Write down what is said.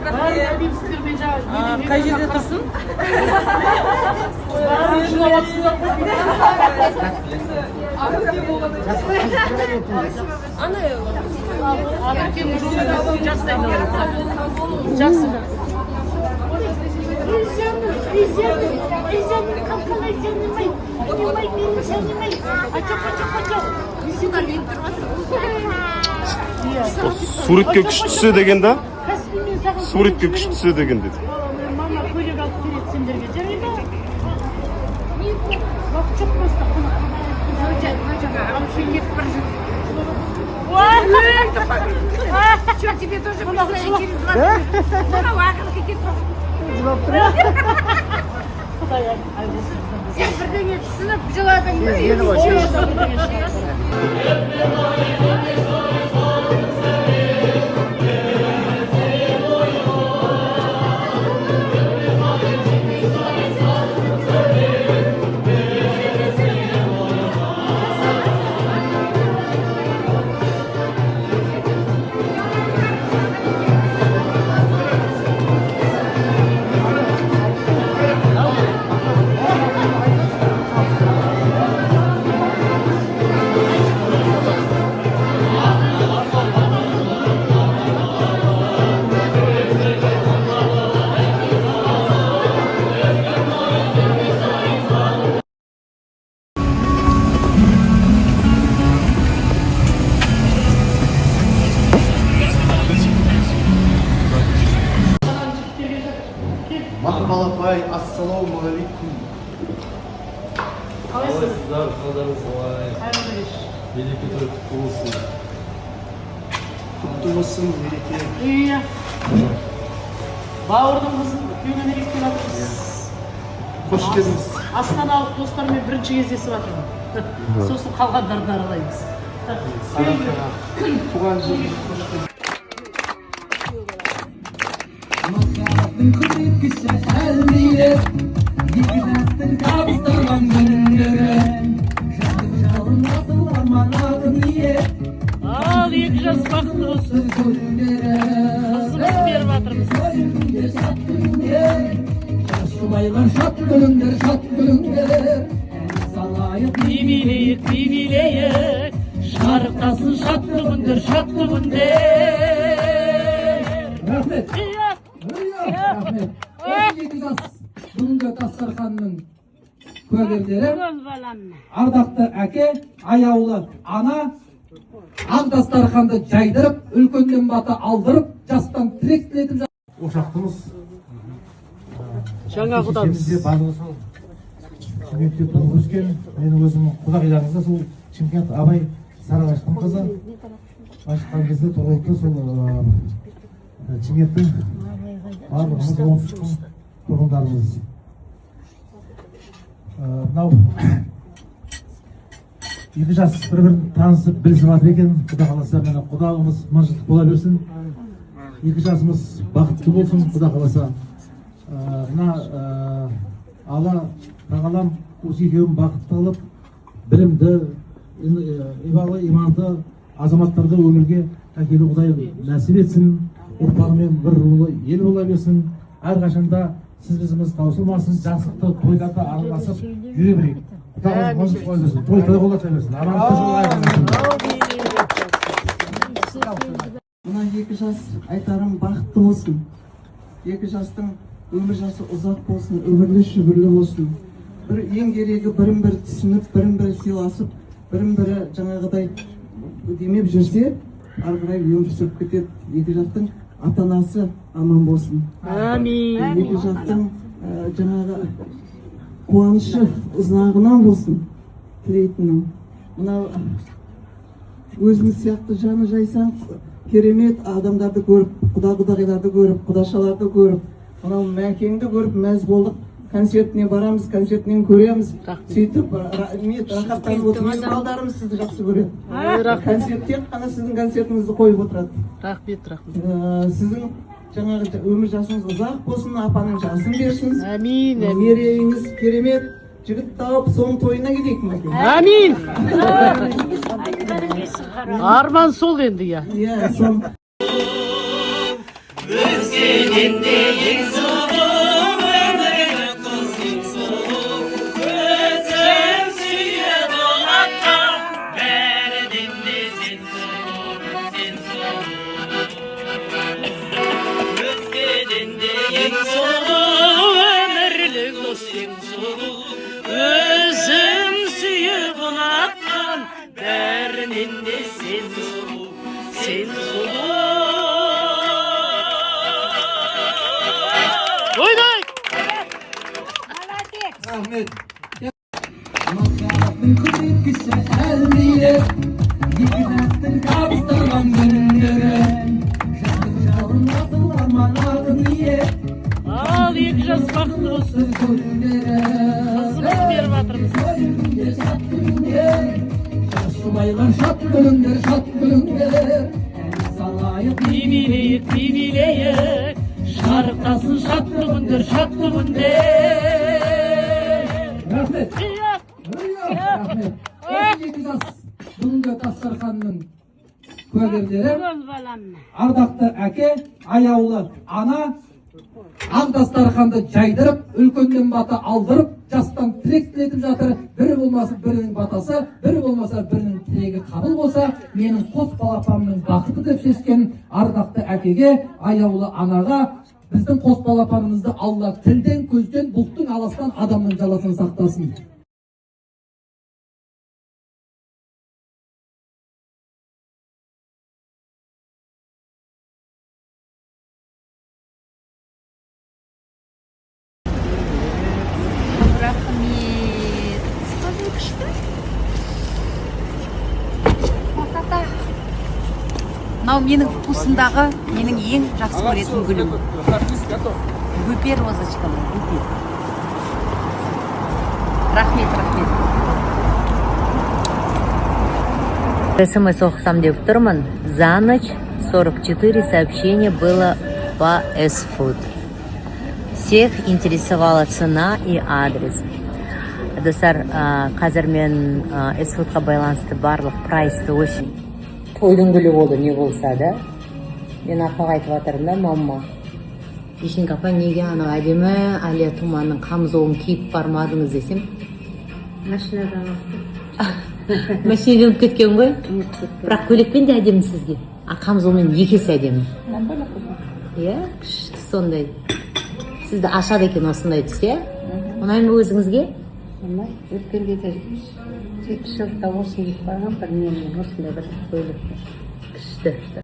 Бәрін әдемісіздер, мен жаңа Қай жерде тұрсын? Бәрін жылап жатсыңдар ғой. Ана. Ақеркенің жолында жақсы айналады. Жақсы, жақсы. Жаным, қалай жаным-ай, ай, менің жаным-ай, ачок, ачок, ачок. Суретке күшті түседі екен да. Каспиймен саған Суретке күшті түседі екен деді. Мама көйлек алып береді сендерге, жарай ма? Уақыт жоқ просто, қонақ. Кетіп бара жатыр. Что, тебе тоже представить через 20? Мынау ақырғы кетіп бара. Құдай айырылсын. Сен бірдеңе түсініп жыладың ба? Бірдеңе шығарсын. Мақпал апай, ассалаумағалейкум! Қалайсыз? Қалайсыздар, қалдарыңыз қалай? Қайырлы кеш. Мереке той құтты болсын. Құтты болсын мереке. Иә. Бауырдың қызын күйеуіне мереке келіп жатырмыз. Қош келдіңіз. Астаналық достармен бірінші кездесіп жатырмын. Сосын қалғандарын аралаймыз. Сарыарқаға, туған жерге қош келдіңіз. Махаббаттың көрсеткіші әлмейіс, екі жастың табыстырған күндері, жастық жалын асыл арман, ақ ниет. Ал екі жас бақытты болсын. Гүлдері. Қызымызды беріп жатырмыз. Күндер, шат күндер, жас жұбайлар, шат күліңдер, шат күліңдер, ән салайық. Би билейік, би билейік. Шарықтасын шатты күндер, шатты күндер. Рахмет. Иә. Рахмет. Осы екі жас бүгінгі дастарханның куәгерлері, ардақты әке, аяулы ана, ақ дастарханды жайдырып, үлкеннен бата алдырып, жастан тілек тілетіп. Ошақтымыз. Жаңа құдамыз. Шешеміз де, барлығы сол Шымкентте туып өскен. Менің өзімнің құдағиларымыз да сол Шымкент, Абай, Сарыағаштың қызы. Былайша айтқан кезде, тұрғылықты сол Шымкенттің, барлығымыз оңтүстіктің тұрғындарымыз. Мынау екі жас бір бірін танысып, білісіп жатыр екен. Құда қаласа, міне, құдалығымыз мың жылдық бола берсін, екі жасымыз бақытты болсын, құда қаласа. Мына Алла тағалам осы екеуін бақытты қылып, білімді, ибалы, иманды азаматтарды өмірге әкелу Құдай нәсіп етсін. Ұрпағымен бір рулы ел бола берсін. Әрқашанда сіз бізіміз таусылмасын, жақсылықты тойларда араласып жүре берейік. Құда қаласа, мың жылдық бола берсін, той той бола берсін, амандықта жолығайық. Мына екі жас, айтарым, бақытты болсын. Екі жастың өмір жасы ұзақ болсын, үбірлі шүбірлі болсын. Бір ең керегі, бірін бірі түсініп, бірін бірі сыйласып, бірін бірі жаңағыдай демеп жүрсе, ары қарай өмір сүріп кетеді. Екі жақтың ата анасы аман болсын. Әмин. Екі жақтың жаңағы қуанышы ұзағынан болсын, тілейтінім. Мынау өзіңіз сияқты жаны жайсаң, керемет адамдарды көріп, құда құдағиларды көріп, құдашаларды көріп, мынау Мәкеңді көріп мәз болдық. Концертіне барамыз, концертінен көреміз, сөйтіп не, рахаттанып отырмыз. Менің балдарым сізді жақсы көреді. Рахмет. Концерт, тек қана сіздің концертіңізді қойып отырады. Рахмет, рахмет. Сіздің жаңағы өмір жасыңыз ұзақ болсын, апаның жасын берсін. Әмин, әмин. Мерейіңіз керемет жігіт тауып, соның тойына кетейік, Мәке. Әмин. Арман сол енді, иә. Иә, сол. Өзге Бәрінен де ең сұлу, өмірлік дос ең сұлу, өзім сүйіп ұнатқан. Бәрінен де сен сұлу, сен сұлу. Өзгеден де ең сұлу, өмірлік дос ең сұлу, өзім сүйіп ұнатқан. Бәрінен де сен сұлу, сен сұлу. Ойнайық! Рахмет. Махаббаттың көрсеткіші әлдилеп, екі жастың табыстырған күндері, жастық жалын асыл арман ақ ниет. Ал екі жас бақытты болсын. Қызымыз беріп жатырмыз. Шат күліңдер, жас жұбайлар, шат күліңдер, шат күліңдер, ән салайық. Би билейік, би билейік, шарықтасын шатты күндер, шатты күндер. Рахмет. Рахмет. Осы екі жас бүгінгі дастарханның куәгерлері. Ардақты әке, аяулы ана, ақ дастарханды жайдырып, үлкеннен бата алдырып, жастан тілек тілетіп жатыр. Бірі болмаса бірінің батасы, бірі болмаса бірінің тілегі қабыл болса, менің қос балапанымның бақыты деп шешкен ардақты әкеге, аяулы анаға, біздің қос балапанымызды Алла тілден, көзден, бұлттың аласынан, адамның жаласынан сақтасын. Рахмет, қандай күшті. Красота. Мынау менің вкусымдағы, менің ең жақсы көретін гүлім. Бөпе розочка мой, бөпе. Рахмет, рахмет. СМС оқысам деп тұрмын. За ночь 44 сообщения было по S-Food. Всех интересовала цена и адрес. Достар, қазір мен S-Foodқа байланысты барлық прайсты очень. Тойдың гүлі болды не болса да. Мен апаға айтып жатырмын да, мама. Дүйсенка апа, неге анау әдемі Әлия Тұманның қамзолын киіп бармадыңыз десем. Машинадан. Машинадан ұмытып кеткен ғой. Бірақ көйлекпен де әдемі сізге. А қамзолмен екі есе әдемі. Иә, күшті сондай. Сізді ашады екен осындай түс, иә? Ұнай ма өзіңізге? Ұнай. Өткенде де 70 жылдықта осыны киіп барған бір немен, осындай бір көйлек. Күшті.